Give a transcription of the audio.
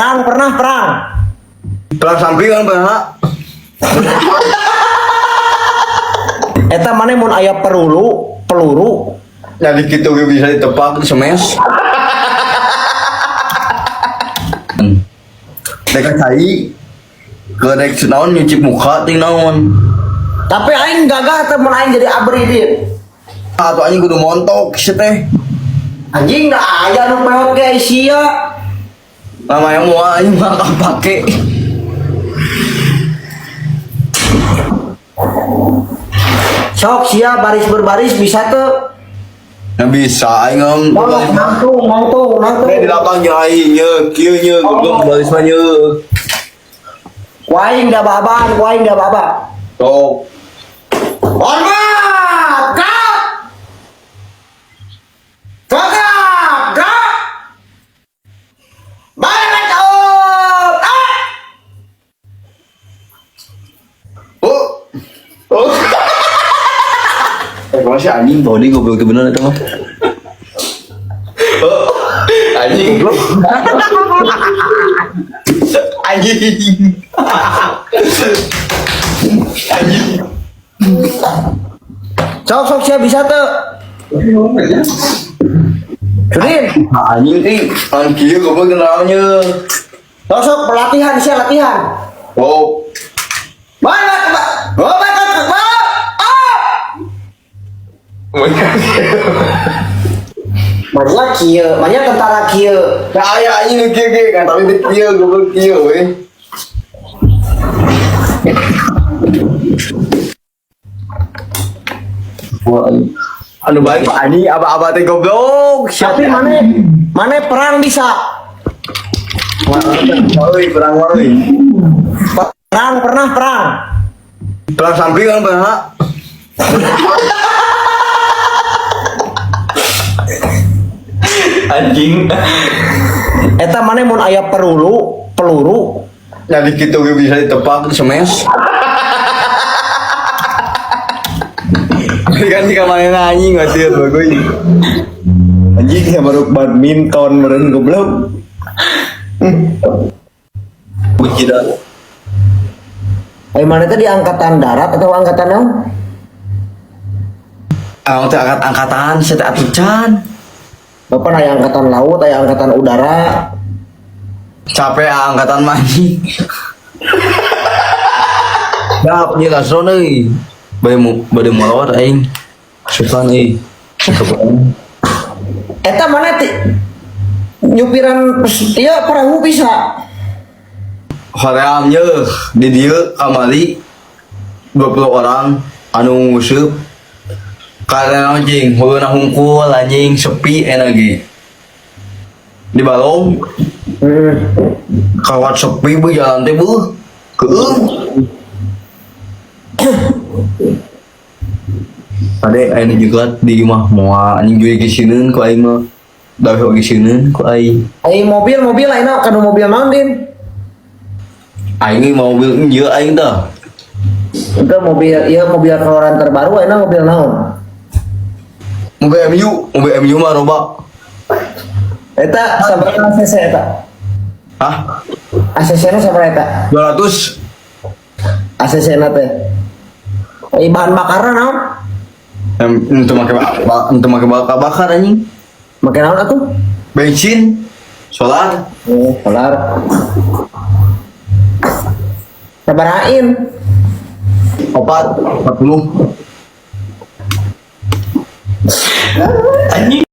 Perang pernah perang. Perang samping kan pernah. Eta mana mun aya peluru, peluru Jadi gitu ge bisa ditepak di semes. Dek cai ke dek naon nyuci muka ting naon. Tapi aing gagah teh mun aing jadi abri din. Atau anjing kudu montok sih teh. Anjing da aya nu peot ge sia. Namanya mau anjing mah pake. Sok sia baris berbaris bisa teu? Nah bisa aing ngom. Nangtung, nangtung, nangtung. Di lapang nya aing ye kieu ye goblok baris mah ye. Ku aing da baban, ku aing da baba. Sok. Hormat! Gerak! Tegak! Gerak! Balik out! Ah! Oh. Oh. Eh, masih anjing body goblok itu bener itu mah. Oh, anjing goblok. Anjing. Anjing. Sok sok sia bisa teu? Sudin, Anjing teh an kieu goblok kenalnya. sok sok pelatihan sia latihan. Oh. Balik, balik, balik, ah! Manya kieu, manya tentara kieu. Nah, aya anjing kieu ge kan tapi teh kieu goblok kieu we. Wah, anu baik Pak anjing aba-aba teh goblok. Tapi mana mana perang bisa. Euy, perang mah euy. Perang pernah perang. Perang samping kan pernah. Anjing. Eta mana mun aya peluru, peluru Jadi gitu ge bisa ditepak di semes. Kan di kamarnya anjing mati bagus. Anjing ya baru badminton meren goblok. Benci dah. Eh mana tadi angkatan darat atau angkatan naon? Ah, teh angkat angkatan saya teh atuh can. Bapak aya angkatan laut, aya angkatan udara. Capek ah, angkatan mah anjing. Dap nya lasron euy. Bade mu bade molor aing. Susan euy. Eta mana ti nyupiran ieu perahu bisa. Hoream ye di dieu kamari 20 orang anu nguseup karena anjing huluna hungkul anjing sepi energi di balong kawat sepi bu jalan teh bu keung ade aing juga di imah moal anjing jual gisineun ku aing mah dawe oge gisineun ku aing. Ai mobil mobil ayeuna kanu mobil naon din? Aing mobil ieu aing tah. Itu mobil ieu mobil keluaran terbaru ayeuna mobil naon? Mobil MU, mobil MU mah roba. Eta sabaraha cc eta? Hah? ACC na sabaraha eta? 200. ACC na teh. Ai bahan bakarna naon? Untuk make untuk make bakar bakar anjing. Make naon atuh? Bensin, solar. Oh, solar. Sabarahain? 4, 40. Anjing.